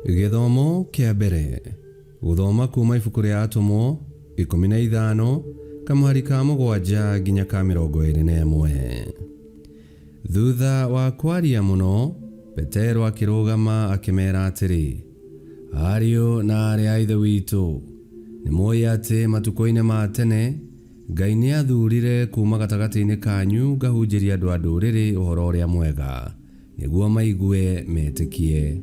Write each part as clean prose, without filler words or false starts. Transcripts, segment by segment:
Gĩthomo kĩa mbere gũthoma kuma ibuku rĩa Atũmwo 15 kamũhari ka 7 nginya ka 21. Thutha wa kwaria mũno, Petero akĩrũgama akĩmera atĩrĩ, Ariũ na aarĩ a Ithe witũ, nĩ mũĩ atĩ matukũ-inĩ ma tene Ngai nĩ aathuurire kuuma gatagatĩ-inĩ kanyu ngahunjĩrie andũ a ndũrĩrĩ ũhoro ũrĩa mwega, nĩguo maigue metĩkie.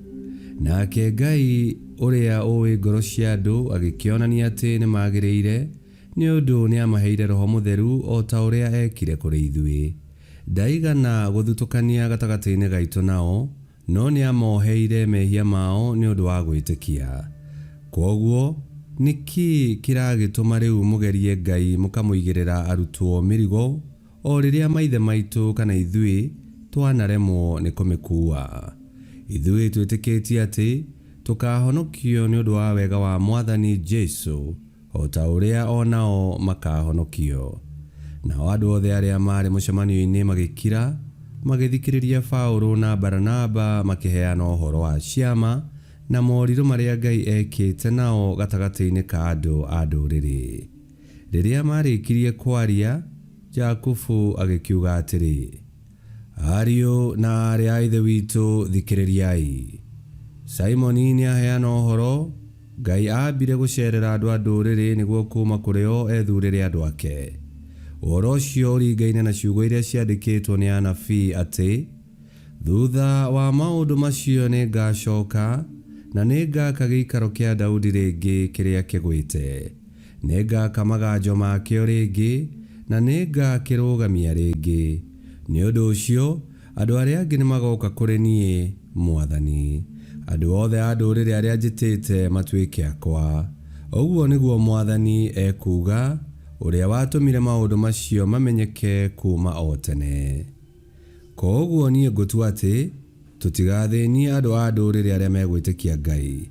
Nake Ngai ũrĩa ũĩ ngoro cia andũ agĩkĩonania atĩ nĩ magĩrĩire, nĩ ũndũ nĩ aamaheire roho mũtheru o ta ũrĩa eekire kũrĩ ithuĩ. Ndaigana gũthutũkania gatagatĩ-inĩ gaitũ nao, no nĩ aamoheire mehia mao nĩ ũndũ wa gwĩtĩkia. Kwoguo, nĩ kĩĩ kĩragĩtũma rĩu mũgerie Ngai mũkamũigĩrĩra arutwo mĩrigo o rĩrĩa maithe maitũ kana ithuĩ twanaremwo nĩ kũmĩkuua? Ithuĩ twĩtĩkĩtie atĩ tũkaahonokio nĩ ũndũ wa wega wa Mwathani Jesu, o ta ũrĩa o nao makaahonokio. Nao andũ othe arĩa maarĩ mũcemanio-inĩ magĩkira, magĩthikĩrĩria Paũlũ na Baranaba makĩheana ũhoro wa ciama na morirũ marĩa Ngai eekĩte nao gatagatĩ-inĩ ka andũ a Ndũrĩrĩ. Rĩrĩa maarĩkirie kwaria, Jakubu agĩkiuga atĩrĩ, Ariũ na aarĩ a Ithe witũ, thikĩrĩriai. Simoni nĩaheana ũhoro, Ngai aambire gũceerera andũ a Ndũrĩrĩ nĩguo kuuma kũrĩ o ethuurĩre andũ ake. Ũhoro ũcio ũringaine na ciugo iria ciandĩkĩtwo nĩ anabii atĩ, 'Thuutha wa maũndũ macio nĩngacooka, na nĩngaaka gĩikaro kĩa Daudi rĩngĩ kĩrĩa kĩgwĩte. Nĩngaaka maganjo makĩo rĩngĩ, na nĩngakĩrũgamia rĩngĩ. Nĩ ũndũ ũcio andũ arĩa angĩ nĩmagooka kũrĩ niĩ, Mwathani, andũ othe a ndũrĩrĩ arĩa njĩtĩte matuĩke akwa. Ũguo nĩguo Mwathani ekuuga, ũrĩa watũmire maũndũ macio mamenyeke kuuma o tene. Kwoguo niĩ ngũtua atĩ, tũtigathĩnie andũ a Ndũrĩrĩ arĩa megwĩtĩkia Ngai.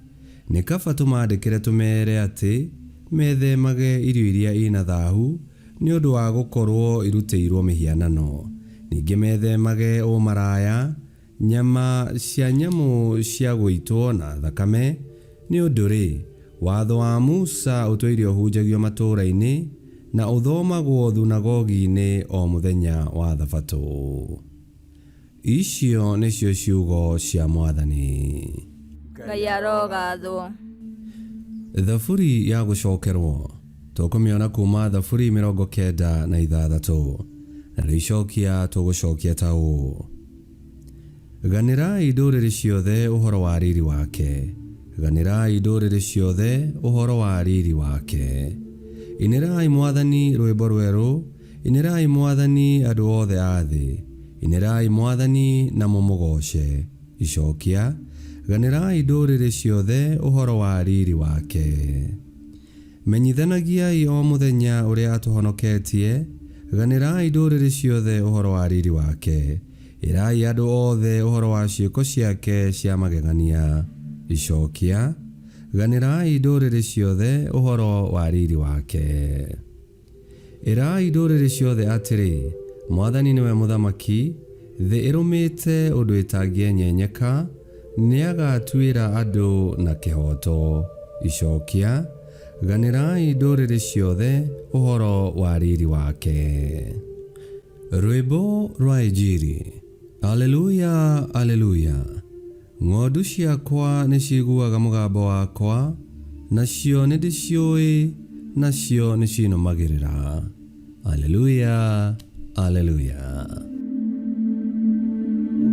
Nĩ kaba tũmaandĩkĩre tũmeere atĩ methemage irio iria i na thahu nĩ ũndũ wa gũkorũo irutĩirũo mĩhianano, ningĩ methemage ũmaraya, nyama cia nyamũ cia gũitwo, na thakame, nĩ ũndũ-rĩ, Watho wa Musa ũtũire ũhunjagio matũũra-inĩ na ũthomagwo thunagogi-inĩ o mũthenya wa Thabatũ. Icio nĩcio ciugo cia Mwathani. Ngai arogathwo. Thaburi ya gũcokerwo tũkũmĩona kuuma Thaburi 96, narĩo icokia tũgũcokia ta ũũ. Ganĩrai ndũrĩrĩ ciothe ũhoro wa riri wake, ganĩrai ndũrĩrĩ ciothe ũhoro wa riri wake. Inĩrai Mwathani rwĩmbo rwerũ, inĩrai Mwathani andũ othe a thĩ, inĩrai Mwathani na mũmũgooce. Icokia, ganĩrai ndũrĩrĩ ciothe ũhoro wa riri wake. Menyithanagiai o mũthenya ũrĩa atũhonoketie, ganĩrai ndũrĩrĩ ciothe ũhoro wa riri wake. Ĩrai andũ othe ũhoro wa ciĩko ciake cia magegania. Icokia, Ganĩrai ndũrĩrĩ ciothe ũhoro wa riri wake. Ĩrai ndũrĩrĩ ciothe atĩrĩ, Mwathani nĩwe Mũthamaki, thĩ ĩrũmĩte ũndũ ĩtangĩenyenyeka, nĩagatuĩra andũ na kĩhooto. Icokia, Ganĩrai ndũrĩrĩ ciothe ũhoro wa riri wake. Rwĩmbo rwa Injiri. Aleluya, Aleluya! Ng'ondu ciakwa nĩciiguaga mũgambo wakwa, nacio nĩndĩciũĩ, nacio nĩcinũmagĩrĩra. Aleluya, Aleluya!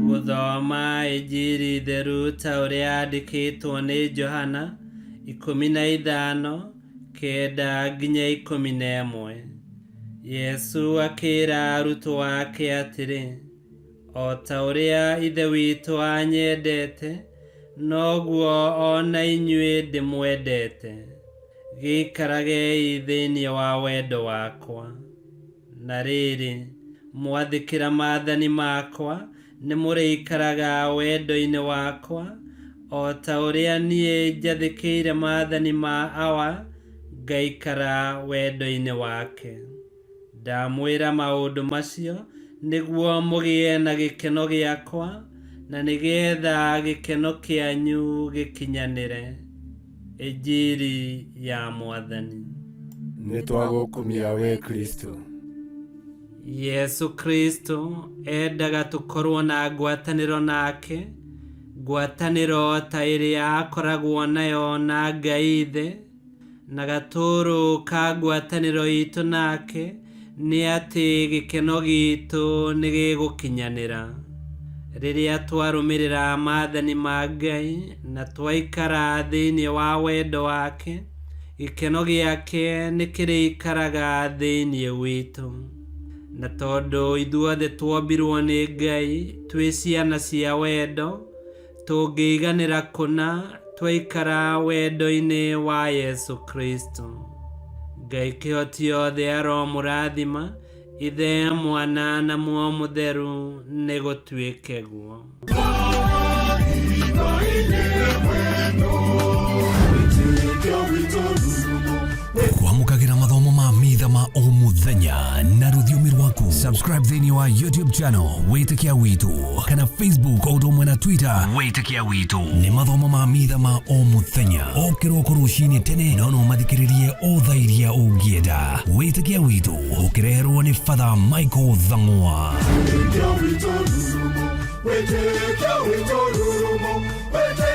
Gũthoma Injiri theru ta ũrĩa yandĩkĩtwo nĩ Johana 15, 9-11. Yesu akĩĩra arutwo ake atĩrĩ, O ta ũrĩa Ithe witũ anyendete, noguo o na inyuĩ ndĩmwendete. Gĩikaragei thĩinĩ wa wendo wakwa. Na rĩrĩ, mwathĩkĩra maathani makwa, nĩmũrĩikaraga wendo-inĩ wakwa, o ta ũrĩa niĩ njathĩkĩire maathani ma Awa, ngaikara wendo-inĩ wake. Ndamwĩra maũndũ macio nĩguo mũgĩe na gĩkeno gĩakwa, na nĩgetha gĩkeno kĩanyu gĩkinyanĩre. Injiri ya Mwathani. Nĩ twagũkumia we Kristo. Yesu Kristo endaga tũkorwo na ngwatanĩro nake, ngwatanĩro ta ĩrĩa akoragwo nayo na Ngai Ithe, na gatũrũ ka ngwatanĩro itũ nake nĩ atĩ gĩkeno gitũ nĩ gĩgũkinyanĩra. Rĩrĩa twarũmĩrĩra maathani ma Ngai na twaikara thĩinĩ wa wendo wake, gĩkeno gĩake nĩ kĩrĩikaraga thĩinĩ witũ. Na tondũ ithuothe twombirwo nĩ Ngai twĩ ciana cia wendo, tũngĩiganĩra kũna twaikara wendo-inĩ wa Yesu Kristo. Ngai kĩhoti yothe aromũrathima, Ithe, Mwana na Muoyo Mũtheru, nĩ gũtuĩke guo. Kwamũkagĩra mathomo ma mitha ma o mũthenya na rũthiomi rwaku. Subscribe thĩinĩ wa YouTube channel Wĩtĩkia Witũ kana Facebook o ũndũ ũmwe na Twitter Wĩtĩkia Witũ. Nĩ mathomo ma mitha ma o mũthenya o kĩroko rũcinĩ tene, no no mathikĩrĩrie o thaa iria ũngĩenda. Wĩtĩkia Witũ ũkĩreherwo nĩ Father Michael Thang'wa. Wĩtĩkia witũ rurumo, wĩtĩkia witũ rurumo, wĩtĩkia.